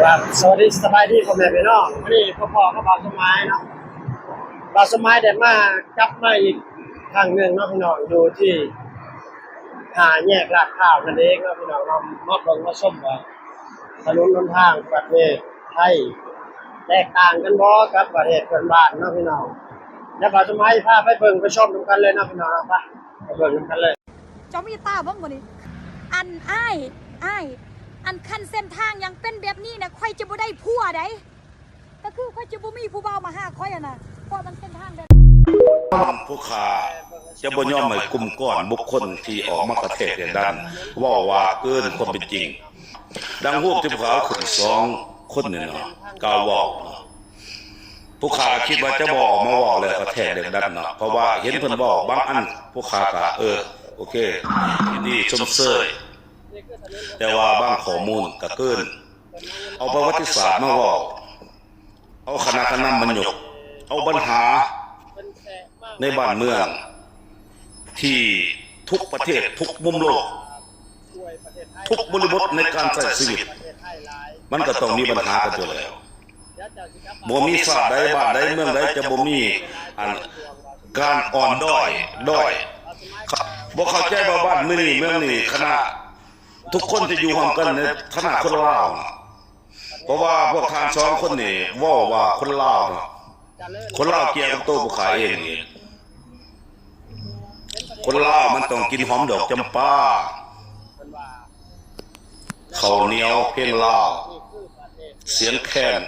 ครับ สวัสดี สบายดีพ่อแม่พี่น้อง มื้อนี้พ่อๆ กับบ่าวสมหมายเนาะ บ่าวสมหมายได้มา กลับมาอีกครั้งหนึ่งเนาะพี่น้อง อยู่ที่ห้าแยกลาดพร้าวนั่นเองเนาะพี่น้องเนาะ มาเบิ่งมาชมว่าถนนหนทางประเทศไทยแตกต่างกันบ่กับประเทศเพื่อนบ้านเนาะพี่น้อง เดี๋ยวบ่าวสมหมายพาไปเบิ่งไปชมนำกันเลยเนาะพี่น้องเนาะ ไป ไปเบิ่งนำกันเลย เจ้ามีตาเบิ่งบ่นี่ อันอ้าย อ้าย อันคันเส้นทางยังเป็นแบบนี้นะ ข้อยจะบ่ได้ผัวใด ก็คือข้อยจะบ่มีผู้บ่าวมาหาข้อยหั้นนะ เพราะมันเส้นทางแบบ พวกข้าจะบ่ยอมให้กลุ่มก้อนบุคคลที่ออกมากระแทกแดกดันเว้าว่าเกินความเป็นจริง ดังรูปที่พวกข้าเอาขึ้นสองคนนี่เนาะ กล่าวเว้าเนาะ พวกข้าก็คิดว่าจะบ่ออกมาเว้าแล้วกระแทกแดกดันเนาะ เพราะว่าเห็นเพิ่นเว้าบางอัน พวกข้าก็ เออ โอเค ยินดีชมเชย แต่ว่าบางข้อมูลก็เกิน เอาประวัติศาสตร์มาเว้า เอาคณะกำนันมายก เอาปัญหาในบ้านเมือง ที่ทุกประเทศ ทุกมุมโลก ทุกบริบทในการใช้ชีวิต มันก็ต้องมีปัญหากันอยู่แล้ว บ่มีชาติใด บ้านใด เมืองใด จะบ่มีอันการอ่อนด้อย ด้อย บ่เข้าใจว่าบ้านมื้อนี้ เมืองนี้ คณะ ทุกคนที่อยู่ร่วมกันในฐานะคนลาว เพราะว่าพวกท่านสองคนนี่เว้าว่าคนลาวเนาะ คนลาวเกี่ยวกับตัวพวกข้าเองนี่ คนลาวมันต้องกินหอมดอกจำปา ข้าวเหนียวเพลงลาว เสียงแคน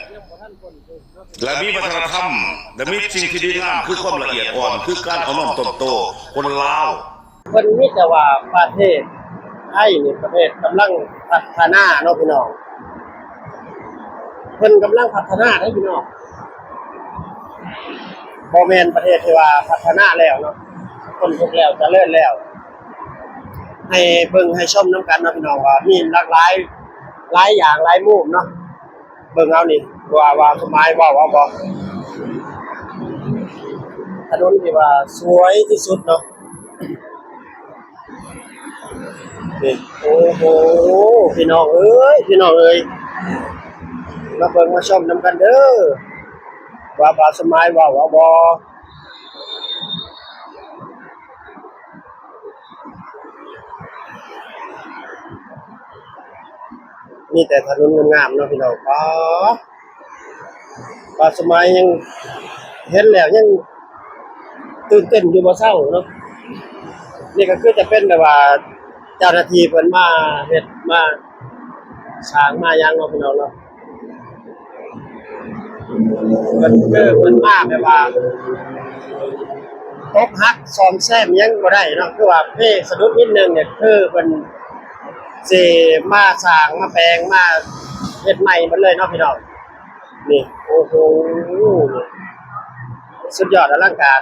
และมีวัฒนธรรม และมีสิ่งที่ดีงาม คือความละเอียดอ่อน คือการเอาน้อมถ่อมโตคนลาว เพิ่นมีแต่ว่าประเทศไทยนี่ประเทศกำลังพัฒนาเนาะพี่น้อง เพิ่นกำลังพัฒนาเด้พี่น้อง บ่แม่นประเทศที่ว่าพัฒนาแล้วเนาะ พ้นทุกข์แล้ว เจริญแล้ว ให้เบิ่งให้ชมนำกันเนาะพี่น้อง ว่ามีหลากหลาย หลายอย่างหลายมุมเนาะ เบิ่งเอานี่ ว่า ว่าสมหมายเว้าเอาบ่ ถนนที่ว่าสวยที่สุดเนาะ นี่ โอ้โห พี่น้องเอ้ย พี่น้องเอ้ย มาเบิ่งมาชมนำกันเด้อ ว่าบ่าวสมหมายเว้าเอาบ่ มีแต่ถนนงามๆ เนาะพี่น้อง ป๊าด บ่าวสมหมายยังเห็นแล้วยังตื่นเต้นอยู่บ่เซาเนาะ นี่ก็คือจะเป็นแบบว่าเจ้าหน้าที่เพิ่นมาเฮ็ดมาสร้างมาหยังเนาะพี่น้องเนาะ เพิ่น เออ เพิ่นมาแบบว่าตกหักซ่อมแซมหยังบ่ได้เนาะ คือว่าเพสะดุดนิดนึงเนี่ย คือเพิ่นสิมาสร้างมาแปลงมาเฮ็ดใหม่หมดเลยเนาะพี่น้อง นี่ โอ้โห สุดยอดอลังการ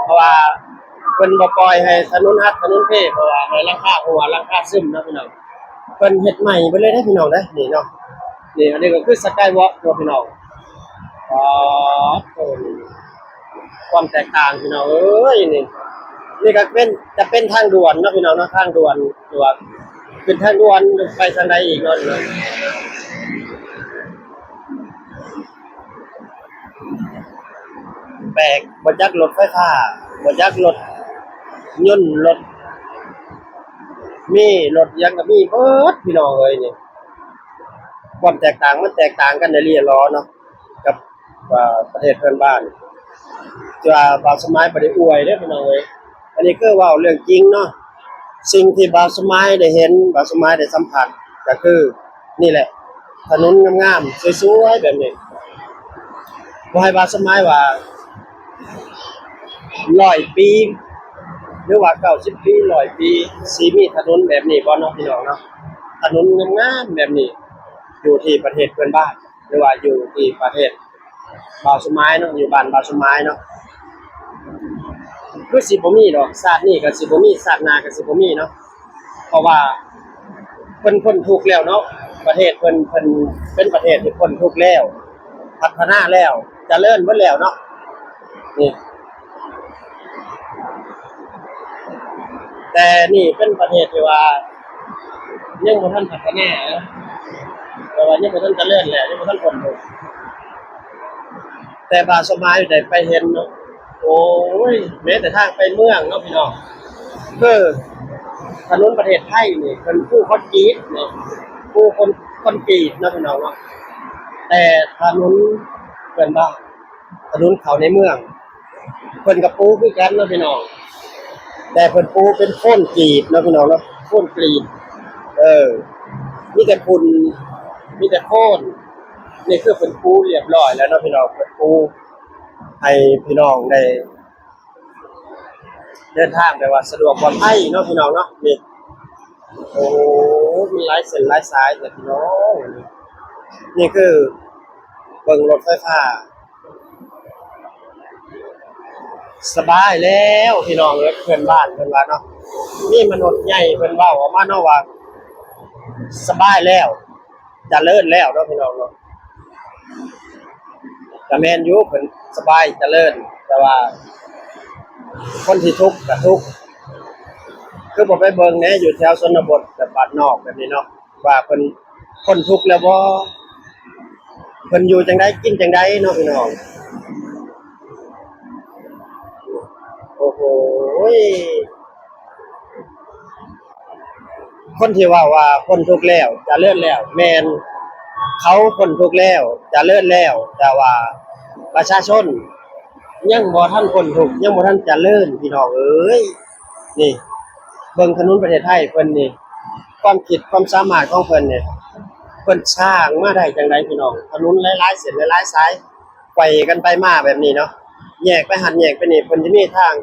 เพราะว่าเพิ่นบ่ปล่อยให้ถนนหักถนนเพ เพราะว่าให้หลังคาหัวหลังคาซึมเนาะพี่น้อง เพิ่นเฮ็ดใหม่เบิดเลยเด้อพี่น้องเด้อ นี่เนาะ นี่ อันนี้ก็คือสกายวอล์กเนาะพี่น้อง อ๋อ โอ้ ความแตกต่างพี่น้องเอ้ย นี่ นี่ก็เป็น จะเป็นทางด่วนเนาะพี่น้องเนาะ ทางด่วน ด่วน ขึ้นทางด่วนไปทางใดอีกเนาะ แปลก บ่จักรถไฟฟ้า บ่จักรถยนต์ รถเมล์ รถหยังก็มีเบิดพี่น้องเอ้ย นี่ ความแตกต่างมันแตกต่างกันอีหลีหลอเนาะ กับ อ่า ประเทศเพื่อนบ้าน ที่ว่าบ่าวสมหมายบ่ได้อวยเด้อพี่น้องเอ้ย อันนี้คือเว้าเรื่องจริงเนาะ สิ่งที่บ่าวสมหมายได้เห็น บ่าวสมหมายได้สัมผัส ก็คือนี่แหละ ถนนงามๆ สวยๆ แบบนี้ บ่ให้บ่าวสมหมายว่าร้อยปี หรือว่าเก้าสิบปี ร้อยปี สิมีถนนแบบนี้บ่เนาะพี่น้องเนาะ ถนนงามๆ แบบนี้ อยู่ที่ประเทศเพื่อนบ้าน หรือว่าอยู่ที่ประเทศบ่าวสมหมายเนาะ อยู่บ้านบ่าวสมหมายเนาะ คือสิบ่มีดอก ชาตินี้ก็สิบ่มี ชาติหน้าก็สิบ่มีเนาะ เพราะว่าเพิ่นพ้นทุกข์แล้วเนาะ ประเทศเพิ่น เพิ่นเป็นประเทศที่พ้นทุกข์แล้ว พัฒนาแล้ว เจริญเบิดแล้วเนาะ นี่ แต่นี่เป็นประเทศที่ว่า ຍັງບໍ່ທັນພັດທະນາ ແຕ່ວ່າຍັງບໍ່ທັນຈະເລີນແລ້ວ ຍັງບໍ່ທັນພົ້ນທຸກ. ແຕ່ບ່າວສະໝາຍໄດ້ໄປເຫັນເນາະ ໂອ້ຍ ແມ້ແຕ່ທາງໄປເມືອງເນາະພີ່ນ້ອງ ຄືຖະໜົນປະເທດໄທນີ້ເພິ່ນປູຄອນກຣີດເນາະ ປູຄອນ ຄອນກຣີດເນາະພີ່ນ້ອງເນາະ ແຕ່ຖະໜົນເພິ່ນວ່າ ຖະໜົນເຂົ້າໃນເມືອງ ເພິ່ນກໍປູຄືກັນເນາະພີ່ນ້ອງ ແຕ່ເພິ່ນປູເປັນໂຄນກຣີດເນາະພີ່ນ້ອງເນາະ ໂຄນກຣີດ ເອີ ມີແຕ່ຝຸ່ນ ມີແຕ່ໂຄນ. ນີ້ຄືເພິ່ນປູລຽບຮ້ອຍແລ້ວເນາະພີ່ນ້ອງ ເພິ່ນປູໃຫ້ພີ່ນ້ອງໄດ້ເດີນທາງແບບວ່າສະດວກປອດໄພເນາະພີ່ນ້ອງເນາະ. ນີ້ ໂອ້ ມີຫຼາຍເສັ້ນຫຼາຍສາຍແທ້ພີ່ນ້ອງ. ນີ້ຄືເບິ່ງລົດໄຟຟ້າ ສະບາຍແລ້ວພີ່ນ້ອງເອີຍ ເພື່ອນບ້ານເພິ່ນວ່າເນາະ ມີມະນຸດໃຫຍ່ເພິ່ນເວົ້າອອກມາເນາະວ່າ ສະບາຍແລ້ວ ຈະເລີນແລ້ວເນາະພີ່ນ້ອງເນາະ. ກະແມ່ນຢູ່ ເພິ່ນສະບາຍຈະເລີນ ແຕ່ວ່າຄົນທີ່ທຸກກະທຸກ ຄືບໍ່ໄປເບິ່ງແດ່ ຢູ່ແຖວຊົນນະບົດ ແບບບ້ານນອກແບບນີ້ເນາະ ວ່າເພິ່ນພົ້ນທຸກແລ້ວບໍ່ ເພິ່ນຢູ່ຈັ່ງໃດ ກິນຈັ່ງໃດເນາະພີ່ນ້ອງ. ໂອ້ໂຫ ຄົນທີ່ເວົ້າວ່າພົ້ນທຸກແລ້ວ ຈະເລີນແລ້ວ ແມ່ນ ເຂົາພົ້ນທຸກແລ້ວ ຈະເລີນແລ້ວ ແຕ່ວ່າປະຊາຊົນຍັງບໍ່ທັນພົ້ນທຸກ ຍັງບໍ່ທັນຈະເລີນ ພີ່ນ້ອງເອີຍ. ນີ້ ເບິ່ງຖະໜົນປະເທດໄທເພິ່ນນີ້ ຄວາມຄິດຄວາມສາມາດຂອງເພິ່ນນີ້ ເພິ່ນສ້າງມາໄດ້ຈັ່ງໃດພີ່ນ້ອງ? ຖະໜົນຫຼາຍໆເສັ້ນຫຼາຍໆສາຍ ໄຂວ້ກັນໄປມາແບບນີ້ເນາະ ແຍກໄປຫັ້ນແຍກໄປນີ້ ເພິ່ນຈະມີທາງ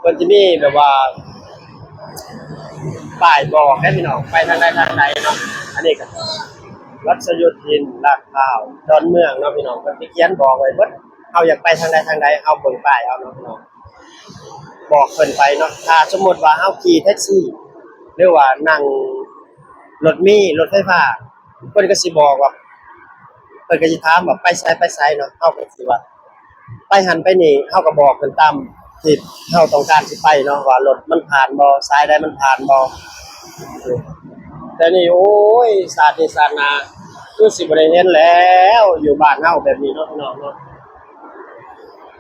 ເພິ່ນຈະມີແບບວ່າປ້າຍບອກເດ້ພີ່ນ້ອງ ໄປທາງໃດທາງໃດເນາະ. ອັນນີ້ກໍລັດຊະໂຍທິນ ລາດພຮ້າວ ດອນເມືອງເນາະພີ່ນ້ອງ ເພິ່ນຈະຂຽນບອກໄວ້ເບິດ ເຮົາຢາກໄປທາງໃດທາງໃດ ເຮົາເບິ່ງປ້າຍເອົາເນາະພີ່ນ້ອງ ບອກເພິ່ນໄປເນາະ. ຖ້າສົມມຸດວ່າເຮົາຂີ່ແທັກຊີ ຫຼືວ່ານັ່ງລົດເມ ລົດໄຟຟ້າ ເພິ່ນກໍຊິບອກວ່າ ເພິ່ນກໍຊິຖາມວ່າໄປໃສ ໄປໃສເນາະ ເຮົາກໍຊິວ່າໄປຫັ້ນໄປນີ້ ເຮົາກໍບອກເພິ່ນຕາມທີ່ເຮົາຕ້ອງການຊິໄປເນາະ ວ່າລົດມັນຜ່ານບໍ່ ສາຍໃດມັນຜ່ານບໍ່. ແຕ່ນີ້ ໂອ້ຍ ຊາດນີ້ຊາດໜ້າ ຄືຊິບໍ່ໄດ້ເຫັນແລ້ວ ຢູ່ບ້ານເຮົາແບບນີ້ເນາະ ພີ່ນ້ອງເນາະ.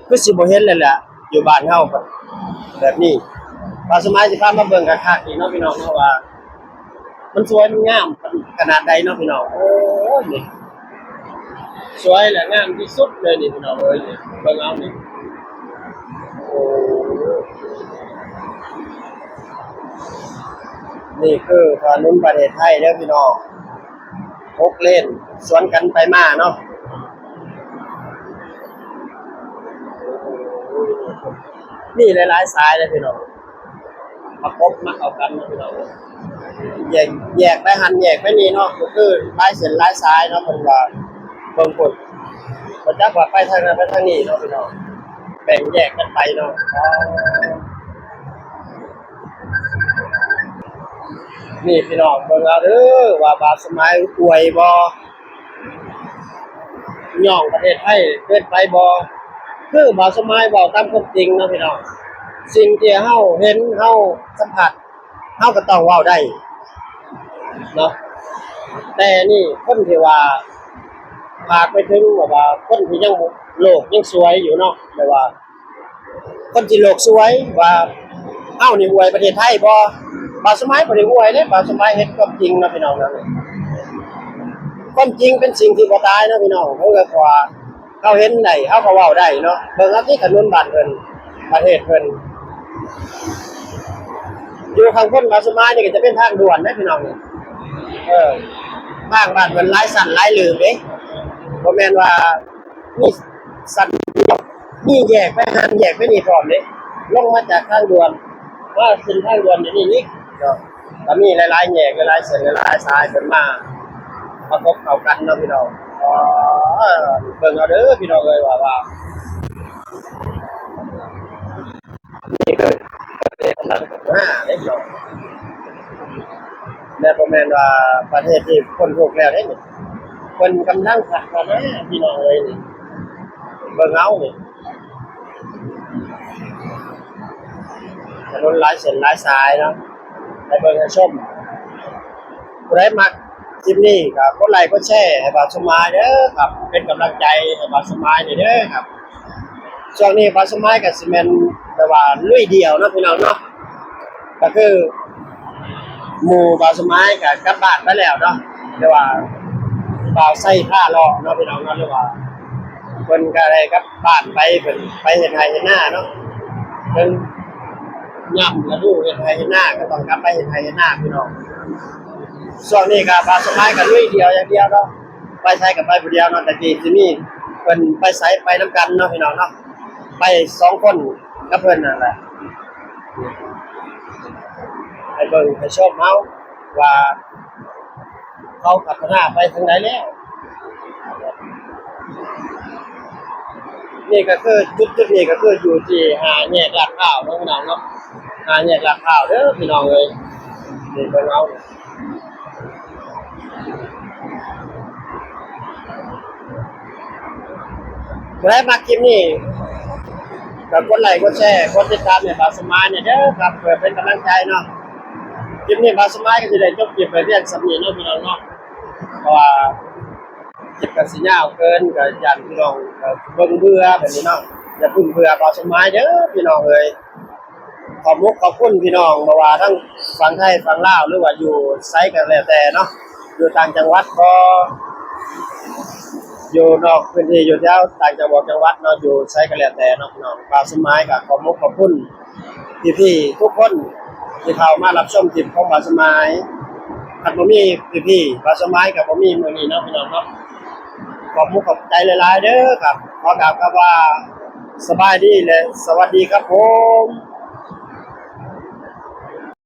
ຄືຊິບໍ່ເຫັນແລ້ວແຫຼະ ຢູ່ບ້ານເຮົາແບບນີ້. ບ່າວສະໝາຍຊິພາມາເບິ່ງຄັກໆອີກເນາະ ພີ່ນ້ອງເນາະ ວ່າມັນສວຍມັນງາມຂະໜາດໃດເນາະ ພີ່ນ້ອງ. ໂອ້ຍ ນີ້ສວຍແລະງາມທີ່ສຸດເລີຍນີ້ ພີ່ນ້ອງເອີຍ ນີ້ເບິ່ງເອົານີ້. ໂອ້ ນີ້ຄືຖະໜົນປະເທດໄທເດີພີ່ນ້ອງ ຫົກເລນສວນກັນໄປມາເນາະ. ມີຫຼາຍໆສາຍເລີຍພີ່ນ້ອງ ປະກົບມາເຂົ້າກັນເນາະພີ່ນ້ອງ. ແຍກ ແຍກໄປຫັ້ນແຍກໄປນີ້ເນາະ ກໍຄືຫຼາຍເສັ້ນຫຼາຍສາຍເນາະ ເພິ່ນວ່າເບິ່ງພຸ້ນ ບໍ່ຈັກວ່າໄປທາງນັ້ນໄປທາງນີ້ເນາະພີ່ນ້ອງ ແບ່ງແຍກກັນໄປເນາະ. ນີ້ພີ່ນ້ອງເບິ່ງເອົາເດີ ວ່າບ່າວສະໝາຍອວຍບໍ່ ຍ້ອງປະເທດໄທເກີນໄປບໍ່? ຄືບ່າວສະໝາຍເວົ້າຕາມຄວາມຈິງເນາະພີ່ນ້ອງ ສິ່ງທີ່ເຮົາເຫັນ ເຮົາສຳຜັດ ເຮົາກໍຕ້ອງເວົ້າໄດ້ເນາະ. ແຕ່ນີ້ຄົນທີ່ວ່າ ຝາກໄປເຖິງແບບວ່າຄົນທີ່ຍັງ ໂລກຍັງສວຍຢູ່ເນາະ ແບບວ່າ ຄົນທີ່ໂລກສວຍວ່າເຮົານີ້ອວຍປະເທດໄທບໍ່? ບ່າວສະໝາຍບໍ່ໄດ້ອວຍເດ້ ບ່າວສະໝາຍເຮັດຄວາມຈິງເນາະພີ່ນ້ອງເນາະ. ຄວາມຈິງເປັນສິ່ງທີ່ບໍ່ຕາຍເນາະພີ່ນ້ອງ ເພາະວ່າເຮົາເຫັນໄດ້ ເຮົາກໍເວົ້າໄດ້ເນາະ. ເບິ່ງເອົາຕິ ຖະໜົນບ້ານເພິ່ນ ປະເທດເພິ່ນ ຢູ່ຂ້າງພົ້ນບ່າວສະໝາຍນີ້ກໍຈະເປັນທາງດ່ວນເດ້ພີ່ນ້ອງ. ເອີ ທາງບ້ານເພິ່ນຫຼາຍຊັ້ນຫຼາຍລືບເດ້ ບໍ່ແມ່ນວ່າ ມີຊັ້ນດຽວ ມີແຍກໄປຫັ້ນແຍກໄປນີ້ພ້ອມເດ້ ລົງມາຈາກທາງດ່ວນ ມາຂຶ້ນທາງດ່ວນດຽວນີ້ອີກເນາະ. ກໍມີຫຼາຍໆແຍກ ຫຼາຍໆເສັ້ນ ຫຼາຍໆສາຍ ເພິ່ນມາປະກົບເຂົ້າກັນເນາະພີ່ນ້ອງ. ເອີ ເບິ່ງເອົາເດີພີ່ນ້ອງເອີຍ ວ່າ ວ່າ ນີ້ຄືປະເທດກຳລັງພັດທະນາເດ້ພີ່ນ້ອງ ແລະ ບໍ່ແມ່ນວ່າປະເທດທີ່ພົ້ນທຸກແລ້ວເດ້ນີ້ ເພິ່ນກຳລັງພັດທະນາພີ່ນ້ອງເອີຍ. ນີ້ເບິ່ງເອົານີ້ ຖະໜົນຫຼາຍເສັ້ນຫຼາຍສາຍເນາະ ໃຫ້ເບິ່ງໃຫ້ຊົມ. ຜູ້ໃດມັກຄລິບນີ້ກໍກົດໄລ້ກົດແຊໃຫ້ບ່າວສົມໝາຍເດີຄັບ ເປັນກຳລັງໃຈໃຫ້ບ່າວສົມໝາຍແດ່ເດີຄັບ. ຊ່ວງນີ້ບ່າວສົມໝາຍກໍຊິແມ່ນແບບວ່າລຸຍດ່ຽວເນາະພີ່ນ້ອງເນາະ ກໍຄືໝູ່ບ່າວສົມໝາຍກໍກັບບ້ານໄປແລ້ວເນາະ ຫຼືວ່າບ່າວໄຊພາເລາະເນາະພີ່ນ້ອງເນາະ ຫຼືວ່າເພິ່ນກໍໄດ້ກັບບ້ານໄປ ເພິ່ນໄປເຮັດໄຮ່ເຮັດນາເນາະ ເຖິງຍາມລະດູເຮັດໄຮ່ເຮັດນາກໍຕ້ອງກັບໄປເຮັດໄຮ່ເຮັດນາພີ່ນ້ອງ. ຊ່ວງນີ້ກໍບ່າວສົມໝາຍກໍລຸຍດຽວຢ່າງດຽວເນາະ ໄປໃສກໍໄປຜູ້ດຽວເນາະ ແຕ່ກີ້ຊິມີເພິ່ນໄປໃສໄປນຳກັນເນາະພີ່ນ້ອງເນາະ ໄປສອງຄົນກັບເພິ່ນນັ້ນແຫຼະ ໃຫ້ເບິ່ງໃຫ້ຊົມເຮົາວ່າເຂົາພັດທະນາໄປເຖິງໃດແລ້ວ. ນີ້ກໍຄື ຈຸດໆນີ້ກໍຄືຢູ່ທີ່ຫ້າແຍກລາດພາວເນາະພີ່ນ້ອງເນາະ ຫ້າແຍກລາດພາວເດີພີ່ນ້ອງເອີຍ ນີ້ເບິ່ງເອົາ ຜູ້ໃດມັກຄລິບນີ້ກໍກົດໄລ້ກົດແຊ ກົດຕິດຕາມໃຫ້ບ່າວສົມໝາຍແດ່ເດີຄັບ ເພື່ອເປັນກຳລັງໃຈເນາະ. ຄລິບນີ້ບ່າວສົມໝາຍກໍຊິໄດ້ຈົບຄລິບໄປພຽງສ່ຳນີ້ເນາະພີ່ນ້ອງເນາະ ເພາະວ່າຄລິບກໍຊິຍາວເກີນ ກໍຢ້ານພີ່ນ້ອງເບິ່ງເບື່ອແບບນີ້ເນາະ ຢ່າເພິ່ງເບື່ອບ່າວສົມໝາຍເດີພີ່ນ້ອງເອີຍ. ຂອບມຸກຂອບຄຸນພີ່ນ້ອງ ບໍ່ວ່າທັງຝັ່ງໄທຝັ່ງລາວ ຫຼືວ່າຢູ່ໃສກໍແລ້ວແຕ່ເນາະ ຢູ່ຕ່າງຈັງຫວັດບໍ ຢູ່ນອກພື້ນທີ່ ຢູ່ແຖວຕ່າງຈັງຫວັດ ຈັງຫວັດເນາະ ຢູ່ໃສກໍແລ້ວແຕ່ເນາະພີ່ນ້ອງ ບ່າວສົມໝາຍກໍຂອບມຸກຂອບຄຸນພີ່ໆທຸກຄົນທີ່ເຂົ້າມາຮັບຊົມຄລິບຂອງບ່າວສົມໝາຍ. ຄັນບໍ່ມີພີ່ໆ ບ່າວສົມໝາຍກໍບໍ່ມີມື້ນີ້ເນາະພີ່ນ້ອງເນາະ. ຂອບມຸກຂອບໃຈຫຼາຍໆເດີຄັບ ຂໍກ່າວຄຳວ່າສະບາຍດີ ແລະ ສະຫວັດດີຄັບຜົມ.